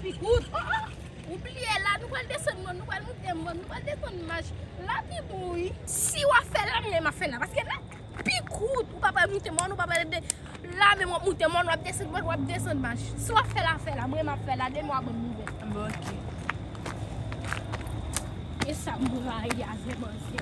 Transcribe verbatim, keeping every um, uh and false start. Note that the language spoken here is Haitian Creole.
Pi kout. Oh, oh. Ou bliye la, nou pral desann mòn, nou pral moute mòn, nou pral desann mach. La pi bon, wi. Si w ap fè la, mwen, m ap fè la. Paske la pi kout. Ou pa pral moute mòn, ou pa pral de-, la menm w ap moute mòn, w ap desann mòn, w ap desann mach. Si w ap fè la, fè la. Mwen, m ap fè la. Demen w a ban m nouvèl. Bon, ok. E sa m rayi a vre manzè.